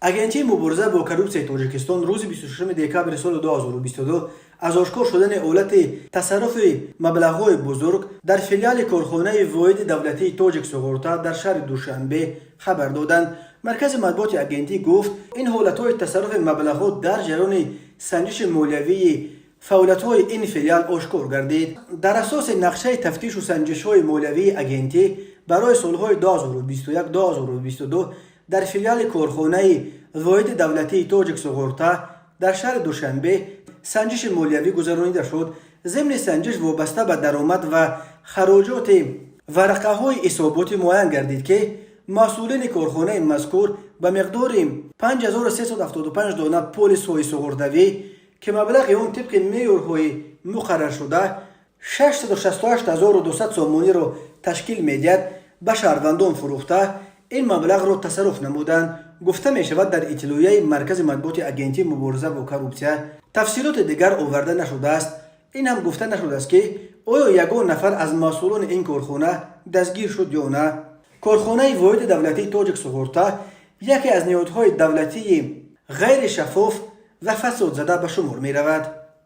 Агентии мубориза бо коррупсияи Тоҷикистон рӯзи 26 декабри соли 2022 аз ошкор шудани ҳолати тасарруфи маблағҳои бузург дар филиали корхонаи воҳиди давлатии «Тоҷиксуғурта» дар шаҳри Душанбе хабар доданд. Маркази матбуоти агентӣ гуфт, ин ҳолатҳои тасарруфи маблағҳо дар ҷараёни санҷиши молиявии фаъолиятҳои ин филиал ошкор гардид. Дар асоси нақшаи тафтишу санҷишҳои молиявии агентӣ барои солҳои 2021-2022 дар филиали корхонаи воҳиди давлатии «Тоҷиксуғурта» дар шаҳри Душанбе санҷиши молиявӣ гузаронида шуд. Зимни санҷиш вобаста ба даромад ва хароҷоти варақаҳои ҳисоботӣ муайян гардид, ки масъулини корхонаи мазкур ба миқдори 5375 дона полисҳои суғуртавӣ, ки маблағи он тибқи меъёрҳои муқарраршуда 668 200 сомониро ташкил медиҳад, ба шаҳрвандон фурӯхта, ин маблағро тасарруф намуданд, гуфта мешавад дар иттилоияи маркази матбуоти Агентии мубориза бо коррупсия. Тафсилоти дигар оварда нашудааст. Ин ҳам гуфта нашудааст, ки оё ягон нафар аз масъулони ин корхона дастгир шуд ё на. Корхонаи воҳиди давлатии «Тоҷиксуғурта» яке аз ниҳодҳои давлатии ғайришаффоф ва фасодзада ба шумор меравад.